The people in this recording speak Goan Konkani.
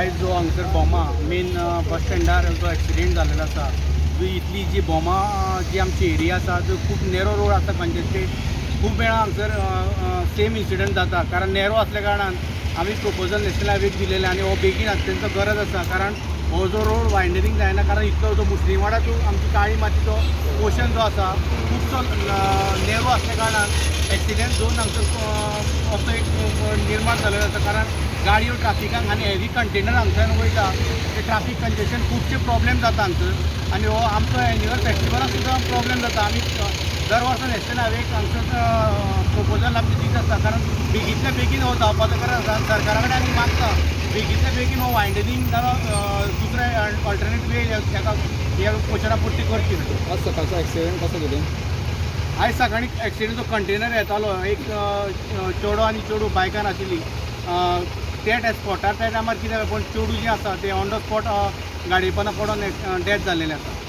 आयज जो हांगसर भोमा मेन बस स्टँडार जो एक्सिडेंट जाल्लो आसा, जी इतली जी भोमा जी आमची एरिया आसा, जो खूब नेरो रोड आसा, कंजेस्टेड, खूब वेळा हांगसर सेम इन्सिडंट जाता, कारण नेरो असल्या कारणान आमी प्रपोजल नॅशनल हायवेक दिलेलें आनी हो बेगीन अत्यंत गरज आसा, कारण हो जो रोड वायडनिंग जायना, कारण इतलो जो मुस्लिमवाडा टू आमची काळी मातीचो पोर्शन जो आसा, खुबसो नेरो असल्या कारणान एक्सिडेंट झोन हांगसर असो एक निर्माण जालेलो आसा, कारण गाडयो ट्राफिकाक आनी हेवी कंटेनर हांगच्यान वयता, ते ट्राफीक कंजेशन, खुबशे प्रॉब्लेम जाता हांगसर. आनी हो आमचो एन्युअल फेस्टिवलाक सुद्दां प्रॉब्लेम जाता. आमी दर वर्सा नॅशनल हायवेक हांगसर प्रपोजल आमचे दीत आसता, कारण बेगींतल्या बेगीन हो जावपाचो गरज आसा. आनी सरकारा कडेन आमी मागता, बेगींतल्या बेगीन हो वायडनिंग जाल्यार दुसरे ऑल्टरनेट वे हेका ह्या पोर्शना पुरती करची. आज सकाळचो एक्सिडेंट कसो कितें? आयज सकाळी एक्सिडेंट, जो कंटेनर येतालो, एक चेडो आनी चेडूं बायकार आशिल्ली, ते स्पॉटार त्या टायमार कितें जालें, पूण चेडूं जें आसा तें ऑन the spot गाडये पोंदा पडोन डेथ जाल्लेलें आसा.